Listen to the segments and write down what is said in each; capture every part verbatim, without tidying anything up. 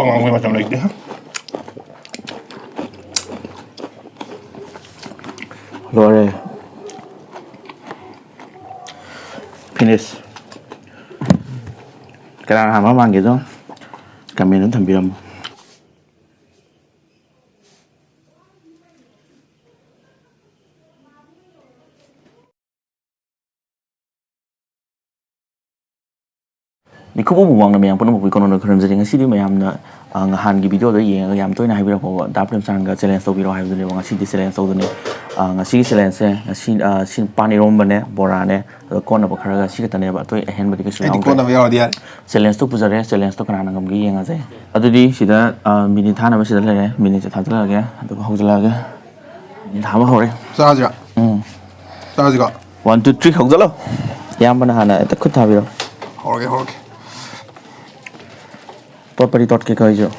ꯄꯥꯝꯕꯒꯤ ꯃꯇꯝ ꯂꯩꯇꯦ꯫ ꯂꯣꯏꯔꯦ꯫ Finish꯫ ꯀꯅꯥꯅ ꯍꯥꯟꯕ ꯃꯥꯟꯒꯦꯗꯣ comment ꯊꯝꯕꯤꯔꯝꯃꯣ꯫ ꯃꯤꯈꯨꯕꯝ ꯃꯨꯛꯕꯥꯡꯅ ꯃꯌꯥꯝ ꯄꯨꯝꯅꯃꯛꯄꯨ ꯏꯀꯣꯟ ꯀꯣꯟꯅ ꯈꯨꯔꯨꯝꯖꯔꯤ꯫ ꯉꯁꯤꯗꯤ ꯃꯌꯥꯝꯅ, ꯑ, ꯅꯍꯥꯟꯒꯤ video ꯗ ꯌꯦꯡꯉꯒ ꯌꯥꯝ ꯇꯣꯏꯅ ꯍꯥꯏꯕꯤꯔꯛꯄ ꯗꯥ ꯄ꯭ꯔꯦꯝꯆꯥꯟꯒ challenge ꯇꯧꯕꯤꯔꯣ ꯍꯥꯏꯕꯗꯨꯅꯦꯕ꯫ ꯉꯁꯤꯗꯤ challenge ꯇꯧꯗꯣꯏꯅꯦ꯫ ꯑ, ꯉꯁꯤꯒꯤ challenge ꯁꯦ, ꯉꯁꯤ, ꯑ, ꯁꯤ ꯄꯥꯟ ꯏꯔꯣꯝꯕꯅꯦ, ꯕꯣꯔꯥꯅꯦ, ꯑꯗꯨꯒ ꯀꯣꯟꯅꯕ ꯈꯔꯒ ꯁꯤ ꯈꯛꯇꯅꯦꯕ꯫ ꯑꯇꯩ ꯑꯍꯦꯟꯕꯗꯤ ꯀꯩꯁꯨ ꯑꯩꯗꯤ ꯌꯥꯎꯗ꯭ꯔꯦ꯫ ꯀꯣꯟꯅꯕ ꯌꯥꯎꯔꯗꯤ ꯌꯥꯔꯦ꯫ Challenge ꯇꯣ ꯄꯨꯖꯔꯦ꯫ Challenge ꯇꯣ ꯀꯅꯥꯅ ꯉꯝꯒꯦ ꯌꯦꯡꯉꯁꯦ꯫ ꯑꯗꯨꯗꯤ ꯁꯤꯗ, ꯑ, minute ꯊꯥꯅꯕ ꯁꯤꯗ ꯂꯩꯔꯦ꯫ Minute ꯁꯦ ꯊꯥꯖꯤꯜꯂꯛꯑꯒꯦ, ꯑꯗꯨꯒ ꯍꯧꯖꯤꯜꯂꯛꯑꯒꯦ꯫ Minute ꯊꯥꯕ ꯍꯧꯔꯦ꯫ ꯆꯥꯁꯤꯔꯥ? ꯎꯝ꯫ ꯆꯥꯁꯤꯀꯣ꯫ One, two, three, ꯍꯧꯖꯤꯜꯂꯣ꯫ ꯏꯌꯥꯝꯕꯅ ꯍꯥꯟꯅ ꯍꯦꯛꯇ ꯈꯨꯠ ꯊꯥꯕꯤꯔꯣ꯫ ꯍꯧꯔꯒꯦ, ꯍꯧꯔꯒꯦ꯫ ꯇꯣꯠꯄꯗꯤ ꯇꯣꯠꯀꯦꯀꯣ ꯑꯩꯁꯨ꯫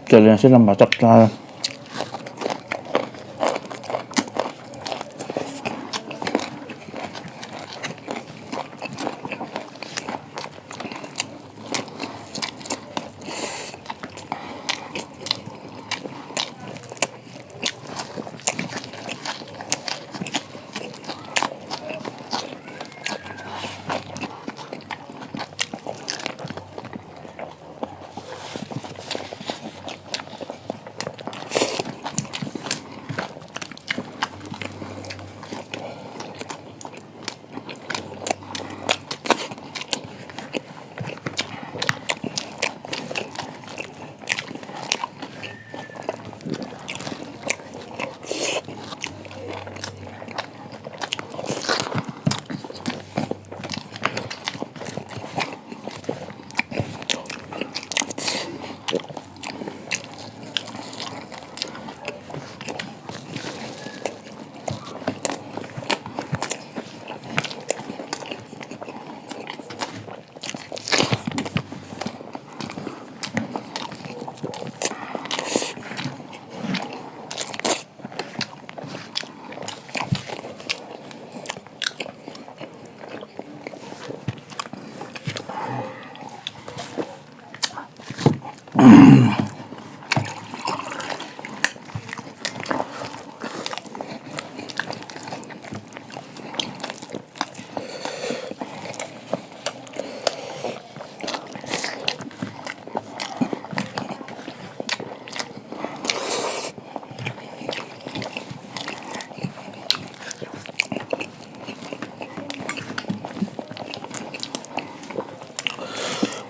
ꯆꯦꯂꯦꯟꯖꯁꯦ ꯂꯝꯕꯥ ꯆꯞ ꯆꯥꯔꯦ꯫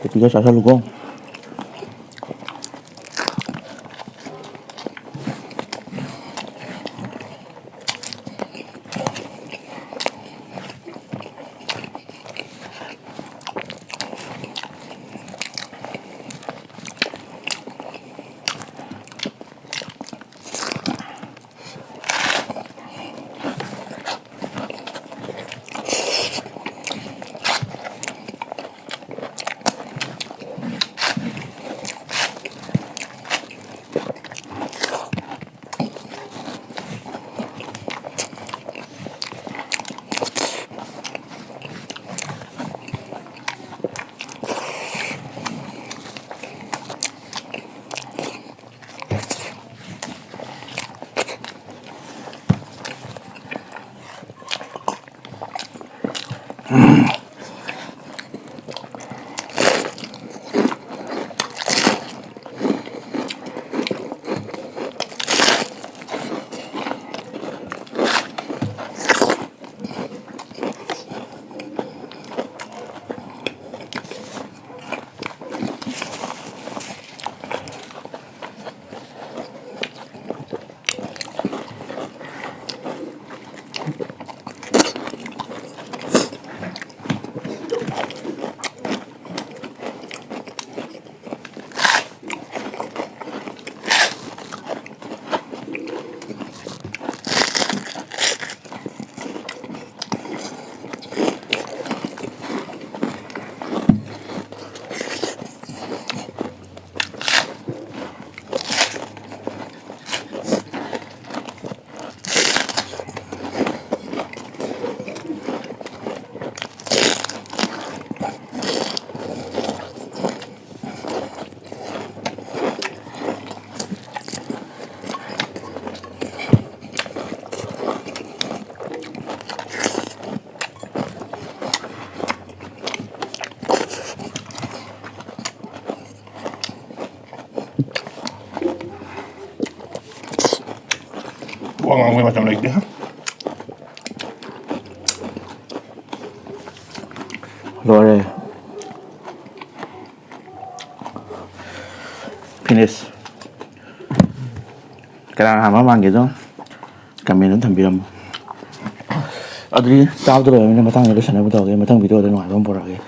ꯀꯣꯐꯤꯒ ꯆꯥꯁꯜꯂꯨꯀꯣ꯫ ꯉꯥꯡꯕꯩ ꯃꯇꯝ ꯂꯩꯇꯦ꯫ ꯂꯣꯏꯔꯦ꯫ Finish꯫ ꯀꯅꯥ ꯑꯍꯥꯟꯕ ꯃꯥꯟꯒꯦꯗꯣ comment ꯊꯝꯕꯤꯔꯝꯃꯣ꯫ ꯑꯗꯨꯗꯤ ꯆꯥꯕꯗ ꯂꯣꯏꯔꯕꯅꯤꯅ ꯃꯇꯥꯡꯗ ꯂꯣꯏꯁꯟꯅꯕ ꯇꯧꯔꯒꯦ꯫ ꯃꯊꯪ video ꯗ ꯅꯨꯡꯉꯥꯏꯕ ꯑꯃ ꯄꯨꯔꯛꯑꯒꯦ꯫